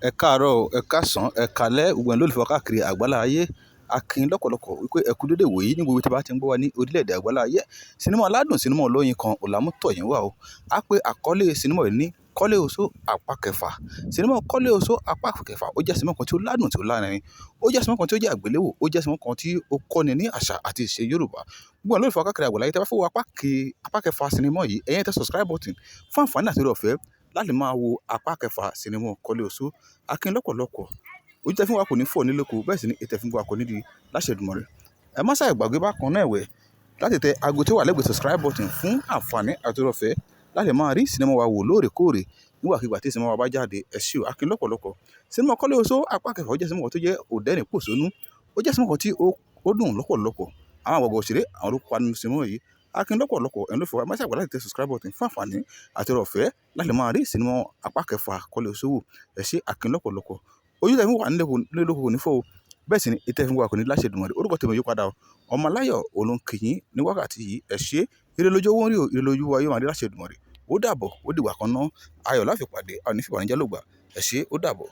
Ẹ káàárọ̀ o, ẹ káàsán, ẹ káalẹ́, gbogbo ẹ̀yin olólùfẹ́ wa káàkiri àgbálá ayé. A kí yín lọ́pọ̀lọpọ̀ wípé ẹ kú dédé ìwòyí ní gbogbo ibi tí a bá ti ń gbọ́ wa ní orílẹ̀-èdè àgbálá ayé. Sinimá aládùn, sinimá olóyin kan, ò la mú tọ̀ yín wá o. A pé àkọlé sinimá yìí ní Kọ́lé Oṣó apá kẹfà. Sinimá Kọ́lé Oṣó apá kẹfà ó jẹ́ sinimá kan tí ó ládùn, tí ó lárinrin. Ó jẹ́ sinimá kan tí ó jẹ́ àgbéléwò, ó jẹ́ sinimá kan tí ó kọ́ni ní àṣà àti ìṣe Yorùbá. Gbogbo ẹ̀yin olólùfẹ́ wa káàkiri àgbálá ayé, tí a bá fẹ́ wo apá kẹfà sinimá yìí, ẹ̀yin tẹ subscribe button fún àǹfààní àti oore ọ̀fẹ́ láti máa wo apá kẹfà sinimá Kọ́lé Oṣó. A kí yín lọ́pọ̀lọpọ̀. Ojú tẹ fi ń wá kò ní fọ́ nílé oko, bẹ́ẹ̀ sì ni ètè fi ń wá kò ní di láṣẹ Èdùmàrè. Ẹ má ṣàì gbàgbé bákan náà ẹ̀wẹ̀ láti tẹ ago tí ó wà lẹ́gbẹ̀ẹ́ subscribe button fún àǹfààní àti oore ọ̀fẹ́ láti máa rí sinimá wa wò lóòrèkóòrè nígbàkigbà tí sinimá wa bá jáde. Ẹ ṣé o, a kí yín lọ́pọ̀lọpọ̀. Sinimá Kọ́lé Oṣó apá kẹfà ó jẹ́ sinimá kan tó jẹ́ òdẹ́rìn pòṣónú. Ó jẹ́ sinimá kan tí ó dùn lọ́pọ̀lọpọ̀. Àwọn àgbààgbà òṣèré, àwọn ló kópa nínú sinimá yìí. A kí yín lọ́pọ̀lọpọ̀, ẹ̀yin olólùfẹ́ wa. Ẹ má ṣàì gbàgbé láti tẹ subscribe button fún àǹfààní àti oore ọ̀fẹ́ láti máa rí sinimá apá kẹfà Kọ́lé Oṣó wò. Ẹ ṣé, a kí yín lọ́pọ̀lọpọ̀. Ojú tẹ fi ń wà nílé lóko kò ní fọ́ o. Bẹ́ẹ̀ sì ni ètè fi ń wá kò ní láṣẹ Èdùmàrè. Orúkọ tèmi ò yípadà o. Ọmọ Aláyọ̀ òun ló ń kí yín ní wákàtí yìí. Ẹ ṣé, ire lójú owó ń rí o, ire lójú wa yóò máa rí láṣẹ Èdùmàrè. Ó dàbọ̀, ó dìgbà kan ná. Ayọ̀ la fi pàdé, a ò ní fi ìbànújẹ́ lògbà. Ẹ ṣé, ó dàbọ̀.